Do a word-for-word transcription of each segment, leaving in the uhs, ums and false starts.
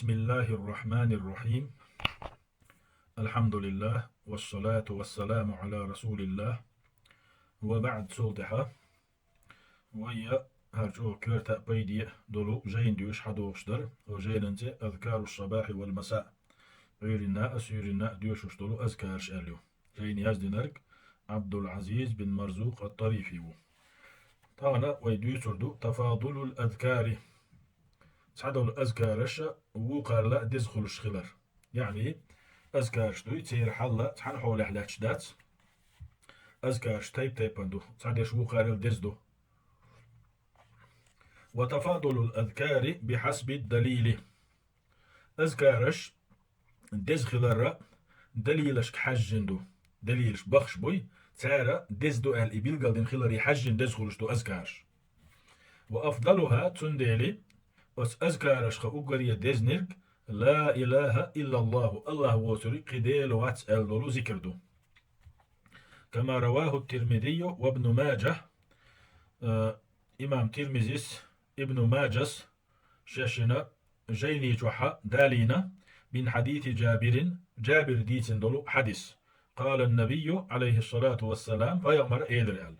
بسم الله الرحمن الرحيم. الحمد لله والصلاة والسلام على رسول الله. وبعد. Цул тӀехьа вай хӀара чӀогӀа коьрта а, пайде а долу жайна доьшуш хьадогӀуш дара. Оцу жайнан цӀе «Азкару шабахьи вал масаъ». Ӏуьйранна а, суьйранна а доьшуш долу азкараш аьлла ю. Жайна яздинарг Ӏабдул-Ӏазиз бин Марзукъ ат-Тарифи ву. Тахана вай дуьйцур ду тафадулул азкари. Цхьадолу азкараш вукхарла деза хуьлуш хилар. Яъни, азкараш дуй, церан хьал цхьана хьолехь лаьтташ дац. Азкараш тайп-тайпана ду, цхьадерш вукхарел деза ду. Ва тафадулул азкари бихьасби далили. Азкараш деза хилар далилашка хьаьжжина ду. Далилаш бахаш буй, цара деза ду аьлла и билгалдина хиларе хьаьжжина деза хуьлуш ду азкараш. Ва афдалуха, цундела оцу азкарашха уггаре дезнарг «Ла илаха иллаллаху», АллахӀ воцург кхин Дела вац аьлла долу зикр ду. Кама раваху Тирмизийю ва Ибну Маджа, э, имам Тирмизис, Ибну Маджас шайшина жайни чохьа далийна, мин хьадиси Джабирин, Джабир дийцина долу хьадис. Къала набийю, Ӏалайхиссалату вассалам, пайхамара элира аьлла: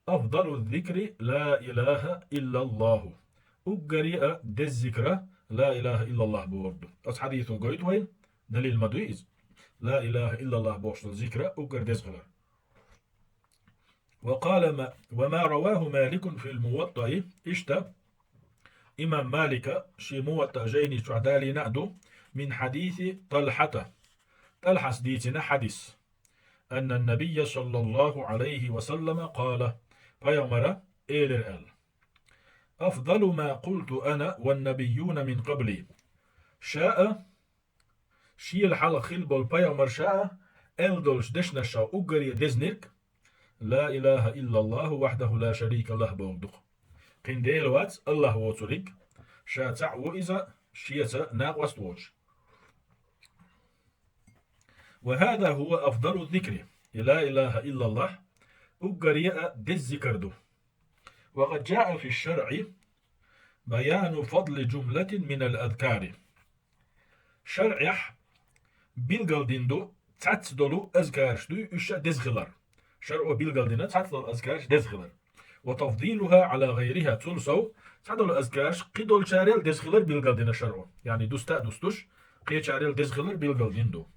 «Афдалу зикри ла илаха иллаллаху». Уггаре а деза зикра «Ла илаха иллаллах» бохург ду. Оцу хьадисо гойту вайна, далил ма дуй иза. «Ла илаха иллаллах» бохуш долу зикра уггар деза хилар. Ва къала ма-, ва ма раваху Маликун фил Муваттаи, иштта имам Малика шен Муватта жайни чохь далийна а ду, мин хьадиси Талхьата. Талхьас дийцина хьадис. Анна набийя саллаллаху Ӏалайхи ва саллама къала, пайхамара элира аьлла: «Афдалу ма къулту ана ван набийюна мин къабли». Ша а, шел хьалха хилла болу пайхамарша а аьлла долчу дешнашха уггаре дезнарг «Ла илаха иллаллаху вахьдаху ла шарика лах» бохург ду-кх. Кхин Дела вац, АллахӀ воцург, ша цхьаъ ву иза, шеца накъост воцуш. «Ва хаза хува афдалу зикри», и «Ла илаха иллаллах» уггаре а деза зикр ду. «Ва къад джаа фи шшаръи баяну фадли джумлатин минал азкари». ШарӀехь билгалдина ду, цхьацца долу азкараш дуй, уьш а деза хилар. ШарӀо билгалдина цхьацца долу азкараш деза хилар. «Ва тафдилуха Ӏала гӀайриха», цул сов, цхьадолу азкараш кхидолчарел деза хилар билгалдина ШарӀо. Яъни дуста а дустуш, кхечарел деза хилар билгалдина ду.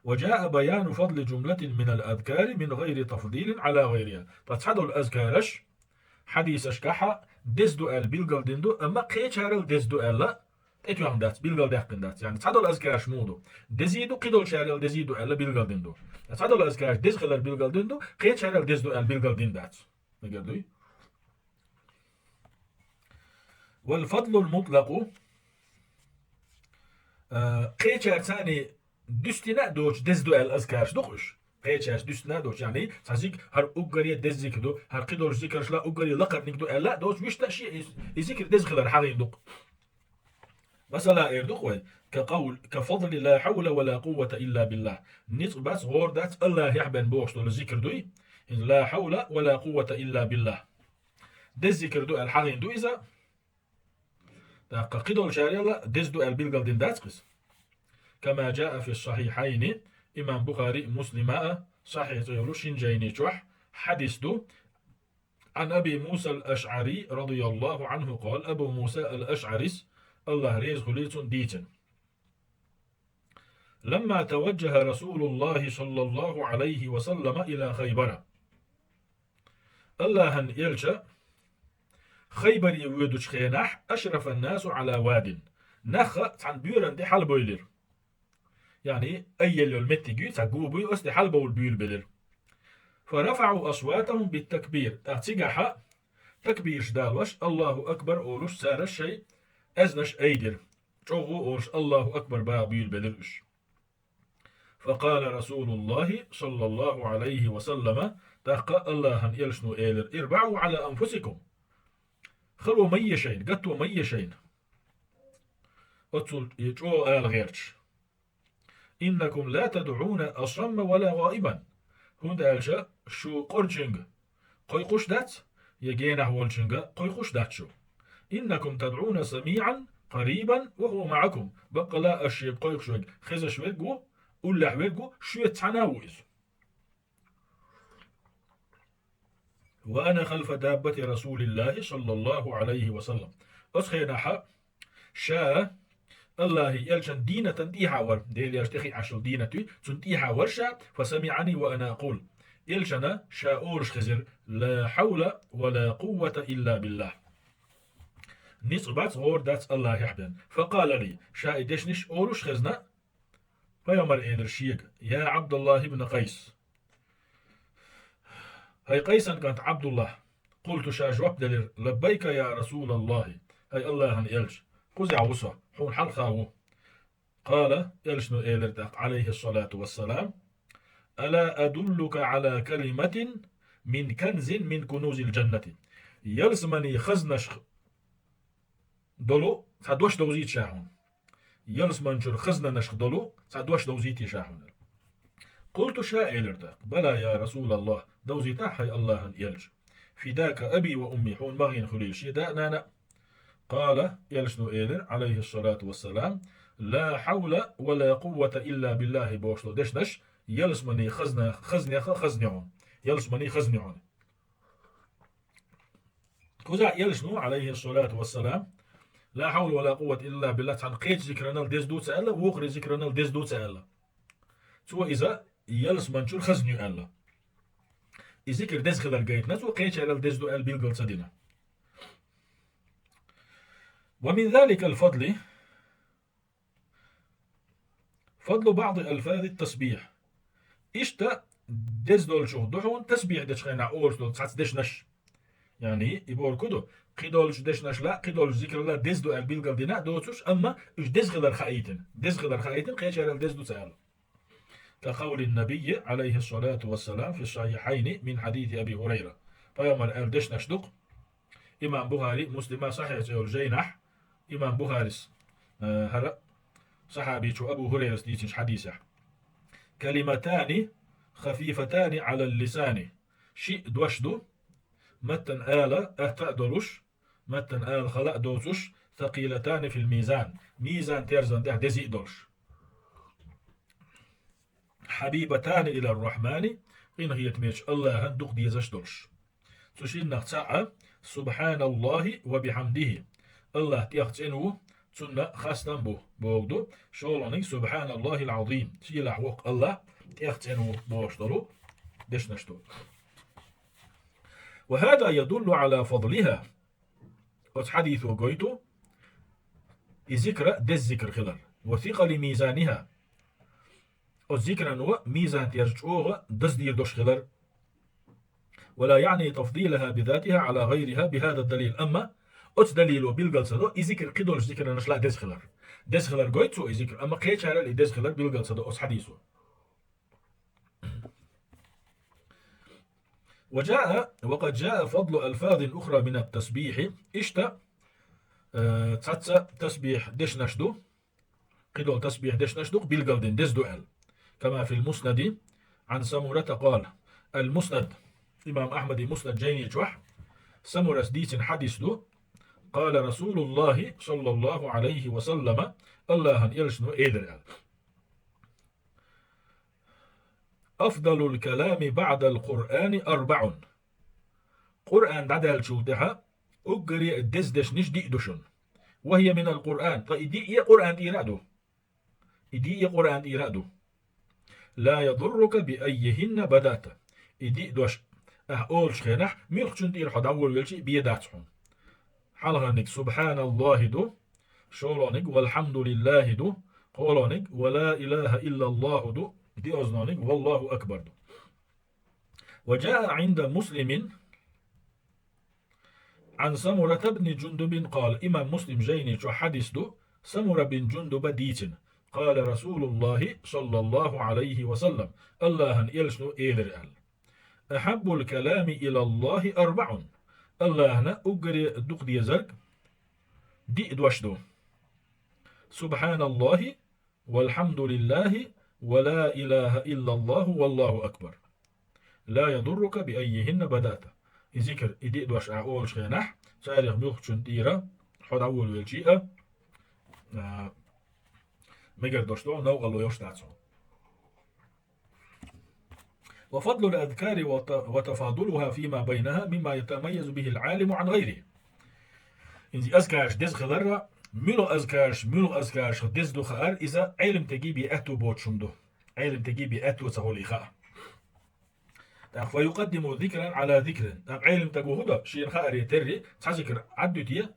«Ва джаа баяну фадли джумлатин минал азкари мин гӀайри тафдилин Ӏала гӀайриха». Ткъа цхьадолу азкараш хьадисашкахьа деза ду аьлла билгалдина ду, амма кхечарел деза ду аьлла тӀетоьхна дац, билгалдаьккхина дац. Яъни цхьадолу азкараш муха ду? Дезий ду, кхидолчарел дезий ду аьлла билгалдина ду. Цхьадолу азкараш деза хилар билгалдина ду, кхечарел деза ду аьлла билгалдина дац. Мегар дуй? «Вал фадлул мутлакъу», а, кхечарца дуьстина а доцуш деза ду аьлла азкараш ду-кх уьш. Кхечарца дуьстина а доцуш, яъни цхьа зикр, хӀара уггаре деза зикр ду, хӀара кхидолчу зикаршла уггаре лакхарниг ду аьлла а доцуш, вуьшта а шен и, и зикр деза хилар хьахийна ду-кх. Масала, эр ду-кх вай: «Ка къавл-, ка фадли ла хьавла ва ла къуввата илла биллах». Ницкъ бац, гӀора дац АллахӀехь бен бохуш долу зикр дуй. ХӀинца «Ла хьавла ва ла къуввата илла биллах». Деза зикр ду аьлла хьахийна ду иза. ТӀаккха кхидолчарел а деза ду аьлла билгалдина дац-кх иза. «Кама джаа фи сахьихьайни», имам Бухари, Муслима а, Сахьихь цӀе йолу шин жайни чохь хьадис ду. Ан Аби Муса ал-АшӀари, радияллаху Ӏанху, къала, Абу Муса ал-АшӀарис, АллахӀ реза хуьлийла цунна, дийцина: «Ламма таваджжаха Расулуллахи саллаллаху Ӏалайхи ва саллама ила Хайбара». АллахӀан элча Хайбаре воьдучу хенахь, ашрафан-насу Ӏала вадин, нах цхьана боьрана тӀе хьалабевлира. Яъни айъелла йолу меттиг юй, цхьа го буй, оцу тӀе хьалабовла буьйлабелира. «Фа рафаӀу асватахум бит-такбир». ТӀаккха цигахьа такбираш далош, «Аллаху акбар» олуш, цара шайн аьзнаш айдира. ЧӀогӀа олуш, «Аллаху акбар» баха буьйлабелира уьш. «Фа къала Расулуллахи саллаллаху Ӏалайхи ва саллама», тӀаккха АллахӀан элчано элира: «ИрбаӀу Ӏала анфусикум». Хало ма е шайна, гатто ма е шайна. Оццул и чӀогӀа ала гӀерташ. «Иннакум ла тадӀуна асамма ва ла гӀаибан». ХӀунда аьлча шу къорчуьнга кхойкхуш дац, я генахь волчуьнга кхойкхуш дац шу. «Иннакум тадӀуна самиӀан قريبا وهو معكم. Баккъала аш шега кхойкхуш верг хезаш верг ву, уллехь верг ву, шуьца цхьаьна ву иза. وأنا خلف دابة رسول الله صلى الله عليه وسلم. Оцу хенахь ша Аллахьан элчан дийнатан тӀехьа вара, Делан элча тӀехиъна Ӏаш йолу дийнат ю, цунна тӀехьа вара ша, فسمعني وأنا أقول. Элчана ша олуш хезира: لا حول ولا قوة إلا بالله. Ницкъ бац, гӀора дац Аллахьехь бен. فقال لي, ша и дешнаш олуш хезна, Пайхамар элира шега: يا عبد الله بن قيس. ХӀай Къайсан кӀант Ӏабдуллахь. قلت, ша жоп делира: لبيك يا رسول الله. ХӀай Аллахьан элча, кхузахь ву со, хьуна хьалха ву. قال, элчано элира тӀаккха, عليه الصلاة والسلام: ألا أدلك على كلمة من كنز من كنوز الجنة. Ялсаманин хазнашх долу цхьа дош довзийта ша хьуна. Ялсаманчуьра хазнанашх долу цхьа дош довзийта ша хьуна. قلت, ша элира тӀаккха: بلى يا رسول الله, довзийтахь, хӀай Аллахьан элча. فداك أبي وأمي, хьуна ма гӀийна хуьлийла шен да а, нана а. قال, элчано элира, عليه الصلاة والسلام: لا حول ولا قوة إلا بالله бохуш долу дешнаш ялсаманин хазна-, хазнех а хазна ю хьуна. Ялсаманин хазна ю хьуна. Кхузахь элчано, عليه الصلاة والسلام, لا حول ولا قوة إلا بالله цхьана кхечу зикранал деза ду ца аьлла, вукхаран зикранал деза ду ца аьлла. Цо иза ялсаманчуьра хазна ю аьлла. И зикр деза хилар гайтина цо, кхечарал деза ду аьлла билгал ца дина. ومن ذلك الفضل فضل بعض ألفاظ التسبيح. Иштта деза долчух ду хьуна тасбихь дечу хенахь олуш долу цхьацца дешнаш. Яъни, и бохург хӀун ду, кхидолчу дешнашла, кхидолчу зикралла деза ду аьлла билгал дина а доцуш, амма уьш деза хилар хаийтина. Деза хилар хаийтина, кхечарал деза ду ца аьлла. كقول النبي عليه الصلاة والسلام في الصحيحين من حديث أبي هريرة. Пайхамар аьлла дешнаш ду-кх. Имам Бухари, Муслима Сахьихь цӀе йолу жайнахь, имам Бухарис, э, хӀара сахьабичо Абу Хурайрас дийцинчу хьадисехь: كلمتان خفيفتان على اللسان. Шиъ дош ду, маттана ала атта а долуш, маттана ала хала а доцуш, ثقيلتان في الميزان, мизан-терзан тӀехь дези а долуш. حبيبتان إلى الرحمن, къинхетамечу Аллахьан дукха дезаш долуш. Цу шиннах цхьаъ سبحان الله وبحمده, Аллахь тӀех цӀена ву, цунна хастам бу, бохург ду, шолгӀаниг سبحان الله العظيم, сийлахь воккха Аллахь тӀех цӀена ву бохуш долу дешнаш ду. وهذا يدل على فضلها. Оцу хьадисо гойту и зикра деза зикр хилар. وثقل ميزانها. Оцу зикрано мизан тӀера чӀогӀа даздийр долуш хилар. ولا يعني تفضيلها بذاتها على غيرها بهذا الدليل. Амма оцу далило билгал ца до и зикр кхидолчу зикранашла деза хилар. Деза хилар гойту цо и зикр, амма кхечарал и деза хилар билгал ца до оцу хьадисо. وجاء، وقد جاء فضل ألفاظ أخرى من التسبيح. Иштта, э, цхьацца тасбихь дешнаш ду, кхидолу тасбихь дешнаш ду, билгалдина деза ду аьлла. كما في المسند عن سمرة قال. Ал-Муснад, имам Ахьмадан Муснад жайни чохь Самурас дийцина хьадис ду: قال رسول الله صلى الله عليه وسلم, Аллахьан элчано элира аьлла. أفضل الكلام بعد القرآن أربع. Къуръан дӀадаьллачул тӀаьхьа уггаре а деза дешнаш диъ ду шуна. وهي من القرآن, ткъа и диъ а Къуръан тӀера а ду. И диъ а Къуръан тӀера а ду. لا يضرك بأيهن بدأت. И диъ дош ахь олучу хенахь, муьлххачун тӀера хьо дӀаволавелча а бен дац хьуна. Хьалхарниг سبحان الله ду, шолгӀаниг والحمد لله ду, кхоалгӀаниг ولا إله إلا الله ду, диозлагӀниг والله أكبر ду. وجاء عند مسلم عن سمرة بن جندب قال. Имам Муслим жайни чохь хьадис ду, Самура бин Жундуба дийцина: قال رسول الله صلى الله عليه وسلم, Аллахьан элчано элира аьлла: أحب الكلام إلى الله أربع. Аллахьана уггаре дукха дезарг диъ дош ду. سبحان الله والحمد لله ولا إله إلا الله والله أكبر. لا يضرك بأيهن بدأت. И зикр, и диъ дош ахь олучу хенахь, царах муьлххачун тӀера хьо дӀаволавелча а, а, мегар долуш долу новкъарло йолуш дац хьуна. وفضل الأذكار وت-، وتفاضلها فيما بينها مما يتميز به العالم عن غيره. ХӀинца азкараш деза хиларра, муьлха азкараш, муьлха азкараш деза ду хаар, иза Ӏелимтеги бен аьтту боцуш хӀума ду. Ӏелимтеги бен аьтту ца хуьлу и хаа. ТӀаккха فيقدم ذكرا على ذكر. ТӀаккха Ӏелимтаго хӀун до, шена хааре терра, цхьа зикр Ӏаддуьту,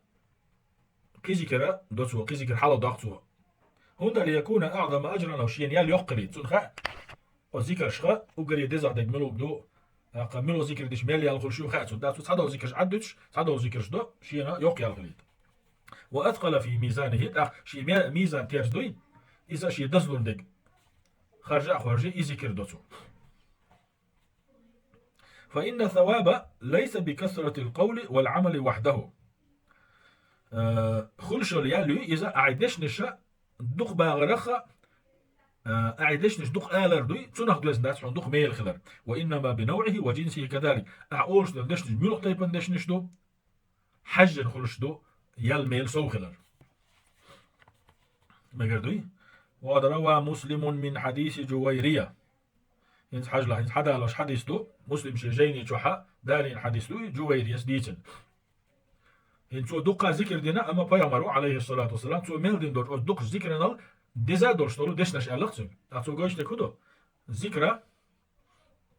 кхин зикр до цо, кхин зикр хьалха доккху цо. ХӀунда ليكون أعظم أجرا, шена ял йоккха хилийта. Цунна хаьа, оцу зикаршха уггаре дезах дерг муьлха ду, тӀаккха муьлха зикр дича мел ял хуьлуш ю хаьа цунна. ТӀаккха цо цхьадолу зикарш Ӏаддуьтуш, цхьадолу зикарш до, шена йоккха ял хилийта. وأثقل في ميزانه, тӀаккха шен ме-, мизан терза дуй, иза шен дазлур дерг харжа а хоржий, и зикр до цо. فإن الثواب ليس بكثرة القول والعمل وحده. Э, хуьлуш йолу ял юй иза, ахьа дешнаша дукха багӀарах а, э, ахьа дешнаш дукха алар дуй, цунах доьзна дац хьуна дукха мела хилар. وإنما بنوعه وجنسه كذلك. Ахьа олуш долу дешнаш муьлха тайпана дешнаш ду, хьаьжжина хуьлуш ду ял мела сов хилар. Мегар дуй? وقد روى مسلم من حديث جويرية. ХӀинца хьажал, хӀинца хьадалош хьадис ду, Муслим шен жайни чохьа далийна хьадис ду, и Жувайрияс дийцина. ХӀинца цо дуккха зикр дина, амма пайхамаро, عليه الصلاة والسلام, цо мел дина долчу оцу дукхачу зикранал деза а долуш долу дешнаш аьлла-кх цуьнга. ТӀаккха цо гойтуш дерг хӀун ду? Зикра,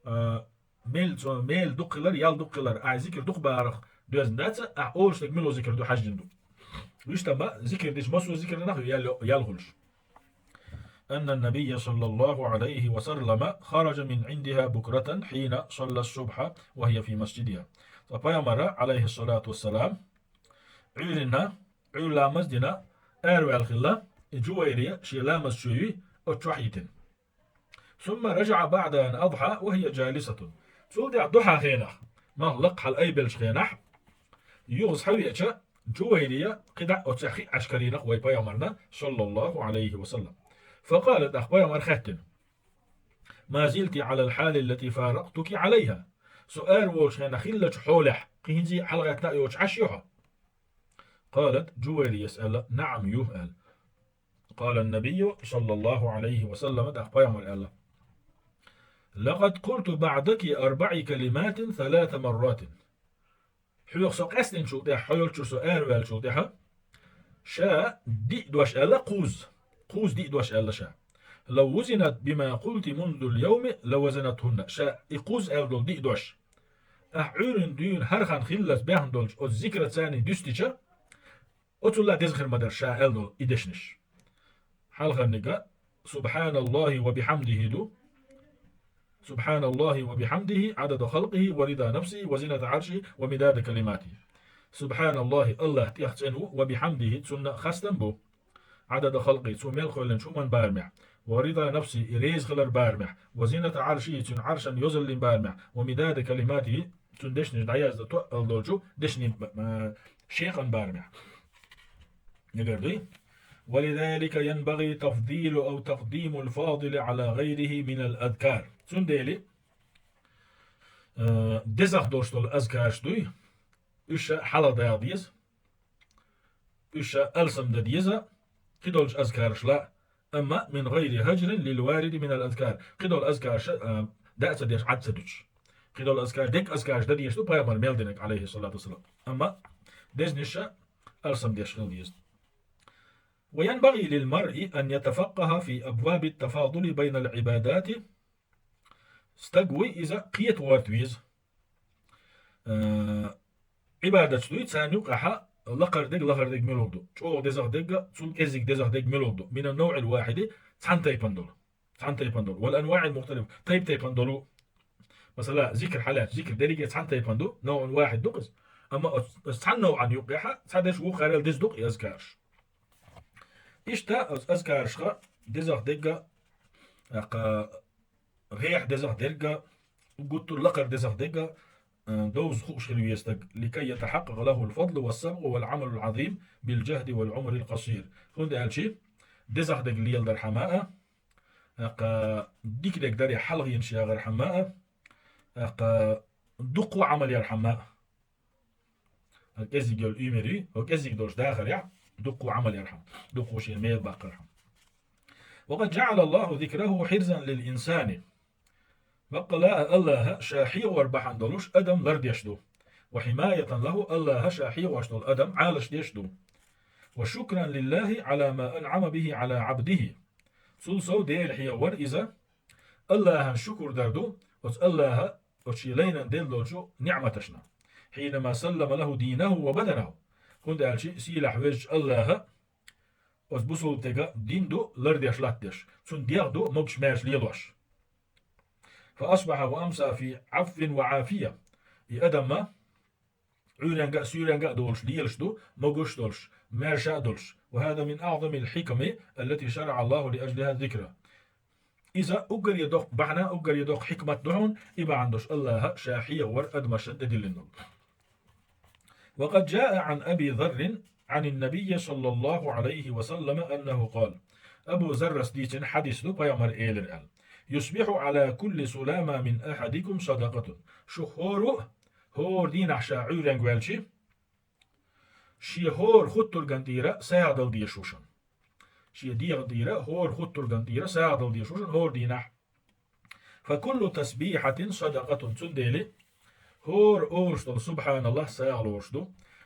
а, мел, цо мел дукха хилар, ял дукха хилар, ахьа зикр дукха бахарах доьзна дац, ахьа олуш дерг муьлха зикр ду хьаьжжина ду. Вуьш тама зикр дича массо а зикранах ял, ял хуьлуш. أن النبي صلى الله عليه وسلم خرج من عندها بكرة حين صلى الصبح وهي في مسجدها. Цкъа пайхамар, عليه الصلاة والسلام, Ӏуьйранна, Ӏуьйра ламаз дина, араваьлла хилла, и Жувайрия шен ламаз чу юй, оцу чохь йитина. ثم رجع بعد أن أضحى وهي جالسة. Цул тӀаьхьа духьа хенахь, малх лакха хьала айбеллачу хенахь, юха схьавеача, Жувайрия кхидӀа а оцу хиъ Ӏаш карийнах вай пайхамарна, صلى الله عليه وسلم. فقال, тӀаккха пайхамар хаьттина: ما زلت على الحال التي فارقتك عليها. Со ара волчу хенахь хиллачу хьолехь, кхин хӀинца а хьалагӀаьттина а йоцуш Ӏаш ю хьо? قالت, Жувайрияс аьлла: نعم, ю, аьлла. قال النبي صلى الله عليه وسلم, тӀаккха пайхамар аьлла: لقد قلت بعدك أربع كلمات ثلاث مرات. Хьоьга со къаьстинчул тӀаьхьа, хьо йолччуьра со араваьллачул тӀаьхьа, ша диъ дош аьлла кхузза, кхузза диъ дош аьлла ша. لو وزنت بما قلت منذ اليوم لوزنتهن. Ша и кхузза аьлла долу диъ дош, ахьа Ӏуьйранна дуьйна хӀара хан хиллалц баьхна долчу оцу зикраца дуьстича, оцул а деза хир ма дара ша аьлла долу и дешнаш. Хьалхарниг а سبحان الله وبحمده ду. سبحان الله وبحمده عدد خلقه ورضا نفسه وزنة عرشه ومداد كلماته. سبحان الله, АллахӀ тӀех цӀена ву, وبحمده, цунна хастам бу. عدد خلقه, цо мел кхоьллинчу хӀуманан барамехь, ورضا نفسه, и реза хилар барамехь, وزنة عرشه, цуьнан Ӏаршан йозаллин барамехь, ومداد كلماته, цуьнан дешнаш дӀаяздан тоъал долчу дешнийн, а, шекъан барамехь. Мегар дуй? ولذلك ينبغي تفضيل أو تقديم الفاضل على غيره من الأذكار. Цундела, а, дезах долуш долу азкараш дуй, уьш хьалха дагӀа деза, уьш алсам дан деза, кхидолчу азкарашла, амма من غير هجر للوارد من الأذكار. Кхидолу азкараш, а, даа ца деш, Ӏад ца дуьтуш. Кхидолу азкараш, дерриг азкараш дан дезаш ду пайхамар мел динарг, عليه الصلاة والسلام. Амма дезанаш алсам деш хила деза. وينبغي للمرء أن يتفقه في أبواب التفاضل بين العبادات. Стаг вуй иза кхета гӀорта веза. Э, Ӏибадаташ дуй, царна юкъахьа лакхара дерг, лахара дерг муьлха ду. ЧӀогӀа дезах дерг а, цул кӀеззиг дезах дерг муьлха ду. من النوع الواحد, цхьана тайпана долу. Цхьана тайпана долу. والأنواع المختلفة, тайп-тайпана долу. Масала, зикр хьалаьцча, зикр дерриге цхьана тайпана ду, نوع واحد ду-кх иза. Амма оц-, оцу цхьана новӀан юкъахьа цхьа деш вукхарел деза ду-кх и азкараш. Иштта оцу азкарашха дезах дерг а, тӀаккха гӀехьа дезах дерг а, гуттар а лакхара дезах дерг а, э, довза хууш хила веза стаг. لكي يتحقق له الفضل والسبق والعمل العظيم بالجهد والعمر القصير. ХӀунда аьлча дезах дерг леладархьама а, тӀаккха дика дерг даре хьалхенаш ягӀархьама а, тӀаккха дуккха Ӏамал ярхьама а. ХӀара кӀеззиг йолу уьйр ю, хӀара кӀеззиг долуш дахарехь, Дуккха Ӏамал ярхьама, дуккха шен мел баккхархьама. وقد جعل الله ذكره حرزا للإنسان. Баккъала а АллахӀа ша хьехавар бахьана долуш адам лардеш ду. وحماية له, АллахӀа ша хьехош долу адам Ӏалашдеш ду. وشكرا لله على ما أنعم به على عبده. Цул сов Дела хьехавар иза, АллахӀан шукур дар ду оцу АллахӀа оцу шен лайнан делла долчу ниӀматашна. حينما سلم له دينه وبدنه. ХӀунда аьлча сийлахь везачу АллахӀа оцу бусулба стеган дин ду лардеш латтадеш, цунна дегӀ ду могуш-маьрша лелош. فأصبح وأمسى في عفو وعافية. И адам Ӏуьйренга а, суьйренга а долуш лелаш ду, могуш а долуш, маьрша а долуш. وهذا من أعظم الحكم التي شرع الله لأجلها الذكر. Иза уггаре доккха бахьана, уггаре доккха хьикмат ду хьуна, и бахьана долуш АллахӀа ша хьехавар адамашна тӀедиллина долу. وقد جاء عن أبي ذر عن النبي صلى الله عليه وسلم أنه قال. Абу Заррас дийцина хьадис ду, пайхамар элира аьлла: يصبح على كل سلامى من أحدكم صدقة. Шу хӀора а, хӀора дийнахь ша Ӏуьйренга ваьлчи, шен хӀора хуттурган тӀера сагӀа дала дезаш ву шуна. Шен дегӀан тӀера, хӀора хуттурган тӀера сагӀа дала дезаш ву шуна хӀора дийнахь. فكل تسبيحة صدقة. Цундела хӀора олуш долу سبحان الله сагӀа лоруш ду.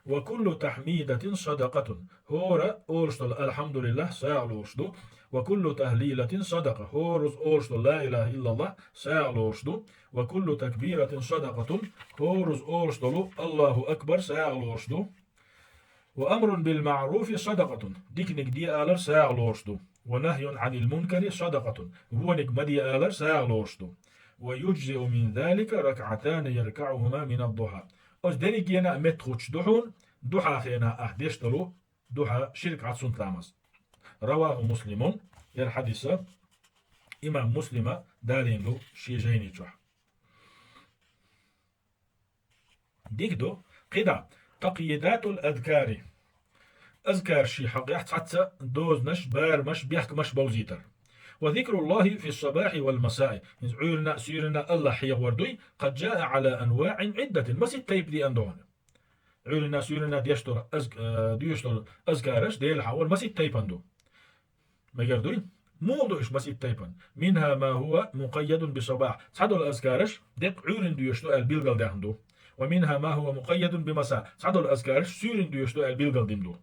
وكل تحميدة صدقة. ХӀора олуш долу الحمد لله сагӀа лоруш ду. وكل تهليلة صدقة. ХӀораз олуш долу لا إله إلا الله сагӀа лоруш ду. وكل تكبيرة صدقة. ХӀораз олуш долу الله أكبر сагӀа лоруш ду. وأمر بالمعروف صدقة. Диканиг де алар сагӀа лоруш ду. ونهي عن المنكر صدقة. Вониг ма де алар сагӀа лоруш ду. ويجزئ من ذلك ركعتان يركعهما من الضحى. Оцу дерригенна а меттахӀуттуш ду хьуна, духьа хенахь ахь деш долу духьа ши ракаӀат суннат ламаз. رواه مسلم. ХӀара хьадис имам Муслима далийна ду шен жайни чохь. Дика ду. КхидӀа. تقييدات الأذكار. Азкаршийн хьокъехь цхьацца дозанаш, барамаш, бехкамаш бовзийтар. وذكر الله في الصباح والمساء. ХӀинца Ӏуьйранна а, суьйранна а АллахӀ хьехавар дуй, قد جاء على أنواع عدة. Масийтта тайпа деана ду хьуна. Ӏуьйранна а, суьйранна а деш долу аз-, э, доьшуш долу азкараш Дела хьехавар масийтта тайпана ду. Мегар дуй? Муха ду уьш масийтта тайпана? منها ما هو مقيد بالصباح. Цхьадолу азкараш деккъа Ӏуьйранна доьшуш ду аьлла билгалдаьхна ду. ومنها ما هو مقيد بالمساء. Цхьадолу азкараш суьйранна доьшуш ду аьлла билгалдина ду.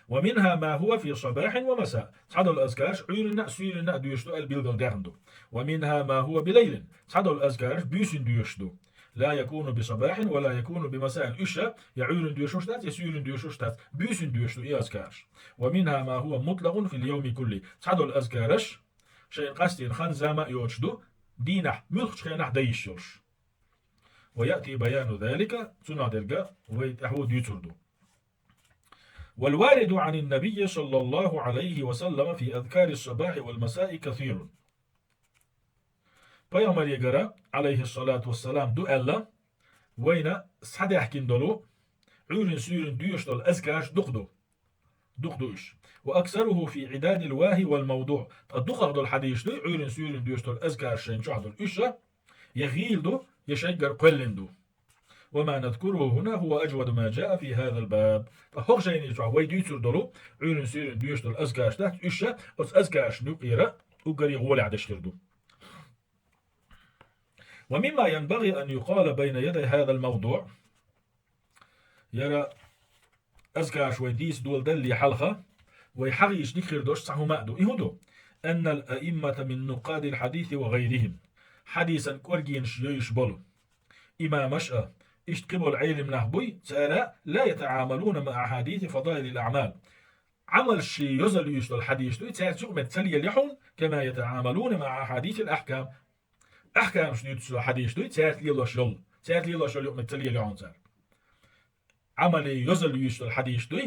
ومنها ما هو في صباح ومساء. Цхьадолу азкараш Ӏуьйранна а, суьйранна а доьшуш ду аьлла билгалдаьхна ду. ومنها ما هو بليل. Цхьадолу азкараш буьйсанна доьшуш ду. لا يكون بصباح ولا يكون بمساء. Уьш я Ӏуьйранна доьшуш дац, я суьйранна доьшуш дац. Буьйсанна доьшуш ду и азкараш. ومنها ما هو مطلق في اليوم كله. Цхьадолу азкараш шайна къастийна хан-зама а йоцуш ду, дийнахь муьлххачу хенахь дан йиш йолуш. ويأتي بيان ذلك, цунах дерг вай тӀаьхьо дуьйцур ду. والوارد عن النبي صلى الله عليه وسلم في أذكار الصباح والمساء كثير. Пайхамарегара, عليه الصلاة والسلام, ду аьлла, вайна схьадаьхкина долу, Ӏуьйранна, суьйранна доьшуш долу азкараш дукха ду. Дукха ду уьш. وأكثره في عداد الواهي والموضوع. Ткъа дукхах долу хьадисаш дуй, Ӏуьйранна, суьйранна доьшуш долу азкараш шайна чохь долу уьш, я гӀийла ду, я шайгара кхоьллина ду. وما نذكره هنا هو أجود ما جاء في هذا الباب. Ткъа хӀокху жайни чохь вай дуьйцур долу, Ӏуьйранна, суьйранна доьшуш долу азкараш дац уьш, оцу азкарашна юкъера уггаре гӀолехь деш хир ду. ومما ينبغي أن يقال بين يدي هذا الموضوع. ХӀара азкараш вай дийца доладалле хьалха, вай хьахийча дика хир долуш цхьа хӀума а ду. И хӀун ду? أن الأئمة من نقاد الحديث وغيرهم. Хьадисан кӀоргенаш йойуш болу имамаш а, иштта кхин болу Ӏелам нах буй, цара لا يتعاملون مع أحاديث فضائل الأعمال. Ӏамалш шен йозалла юьйш долу хьадисаш дуй, цаьрца юкъаметтиг ца лелайо хьуна, كما يتعاملون مع أحاديث الأحكام. Ахькамаш дуьйцуш долу хьадисаш дуй, цаьрца лелош йолу, цаьрца лелош йолу юкъаметтиг ца лелайо хьуна цара. Ӏамале йозалла юьйш долу хьадисаш дуй,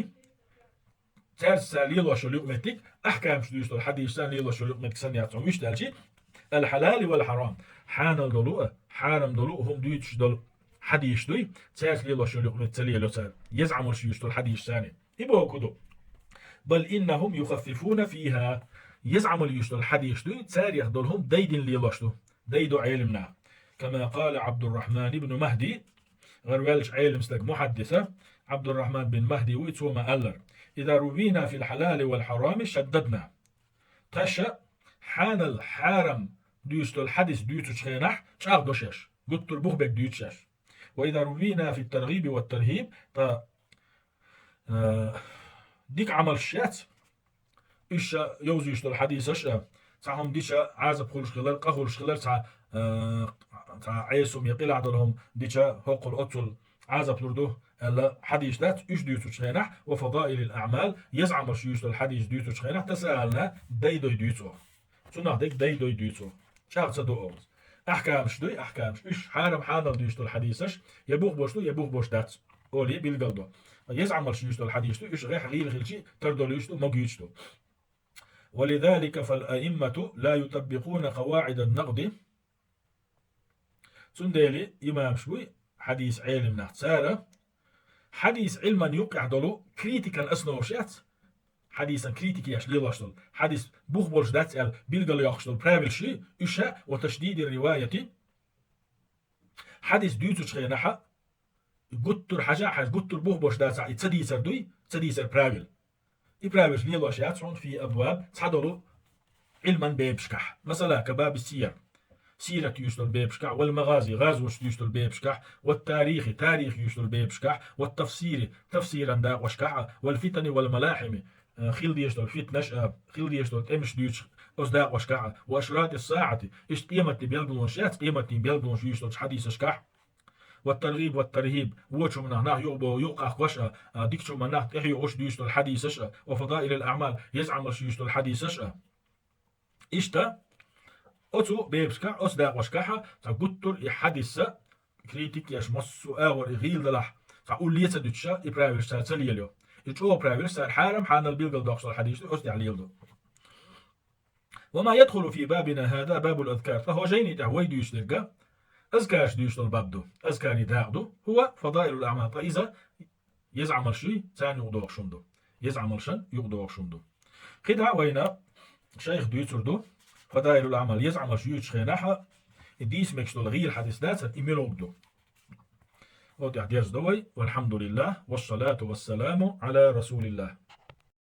цаьрца ца лелош йолу юкъаметтиг, ахькамаш дуьйш долу хьадисаш ца лелош йолу юкъаметтиг санна яц хьуна, вуьшта аьлчи, الحلال والحرام, хьанал долу а, хьарам долу а хӀума дуьйцуш долу хьадисаш дуй, цаьрца лелош йолу юкъаметтиг ца лелайо цара, еза Ӏамалш юьйш долу хьадисаш санна. И боху ду. بل إنهم يخففون فيها. Еза Ӏамал юьйш долу хьадисаш дуй, царех долу хӀума дайдина лелош ду. Дайдо Ӏелам наха. كما قال عبد الرحمن بن مهدي. ГӀар ваьллачу Ӏелам стаг мухьаддиса, Ӏабдуррахьман бин Махьди вуй, цо ма-аллара: إذا روينا في الحلال والحرام شددنا. Тхаьш хьанал, хьарам дуьйцуш долу хьадис дуьйцучу хенахь чӀагӀдо шаьш, гуттар а бух берг дуьйцу шаьш. وإذا روينا في الترغيب والترهيب, ткъа, э, дика Ӏамалш яц, уьш ша йовзуьйтуш долу хьадисаш а, цхьа хӀума дича Ӏазап хуьлуш хилар, къа хуьлуш хилар, цхьа, э, цхьа Ӏеса хӀума я къилахь долу хӀума дича хӀоккхул оццул Ӏазап лур ду аьлла хьадис дац, уьш дуьйцучу хенахь, وفضائل الأعمال, еза Ӏамалш дуьйцуш долу хьадис дуьйцучу хенахь, тасаална дайдой дуьйцу оха. Цунах дерг дайдой дуьйцу оха. ЧӀагӀ ца до оха. Ахькамаш дуй, ахькамаш. Уьш хьарам, хьанал дуьйцуш долу хьадисаш, я бух бош ду, я бух бош дац олий билгал до. Еза Ӏамалш дуьйцуш долу хьадис ду, уьш гӀехь гӀийла хилчи, тардолуьйтуш ду, могуьйтуш ду. ولذلك فالأئمة لا يطبقون قواعد النقد. Цундела имамаш буй, хьадис Ӏелимнах, цара хьадис Ӏилман юккъехь долу критикан основаш яц, хьадисан критика еш лелош долу, хьадис бух болуш дац аьлла билгал йоккхуш долу правилаш, уьш а, وتشديد الرواية, хьадис дуьйцучу хенахь а, гуттар а хьажа а хьажа, гуттар а бух бош дацахь, и ца дийцар дуй, ца дийцар правил. И правилаш лелош яц хьуна في أبواب, цхьадолу Ӏилман бепашкахь. Масала, كباب السير, сират юьйцуш долу бепашкахь, والمغازي, гӀазоташ дуьйцуш долу бепашкахь, والتاريخ, тарих юьйцуш долу бепашкахь, والتفسير, тафсиран дакъошкахь а, والفتن والملاحم, э, хила дезаш долу фитнаш а, хила дезаш долу тӀемаш дуьйцуш оцу дакъошкахь а, وأشراط الساعة, иштта къематдийн билгалонаш яц, къематдийн билгалонаш юьйцуш долчу хьадисашкахь, والترغيب والترهيب, вочу хӀуманах нах юкъабо-, юкъакхош а, а, дикачу хӀуманах тӀехьа юкъуш дуьйцуш долу хьадисаш а, وفضائل الأعمال, еза Ӏамалш юьйцуш долу хьадисаш а. Иштта, оцу бепашкахь, оцу дакъошкахь а цхьа гуттар а и хьадисса критика еш, массо а агӀор и гӀийла далахь, цхьа улле ца дуьтуш а, и правилаш цара ца лелайо. И чӀогӀа правилаш цара хьарам, хьанал билгал доккхуш долу хьадисаш ду, оцу тӀехь леладо. وما يدخل في بابنا هذا باب الأذكار. Ткъа хӀокху жайни тӀехь вай дуьйцуш дерг а азкараш дуьйцуш долу баб ду. Азкарийн дакъа ду. هو فضائل الأعمال. Ткъа иза еза Ӏамалш юй, царна юкъадогӀуш хӀума ду. Еза Ӏамалшна юкъадогӀуш хӀума ду. КхидӀа вайна шайх дуьйцур ду, فضائل الأعمال, еза Ӏамалш юьйцучу хенахь а, и дийца мегаш долу гӀийла хьадис дацара, и мила гӀуллакх ду. Оцу тӀехь дерзадо вай, والحمد لله والصلاة والسلام على رسول الله.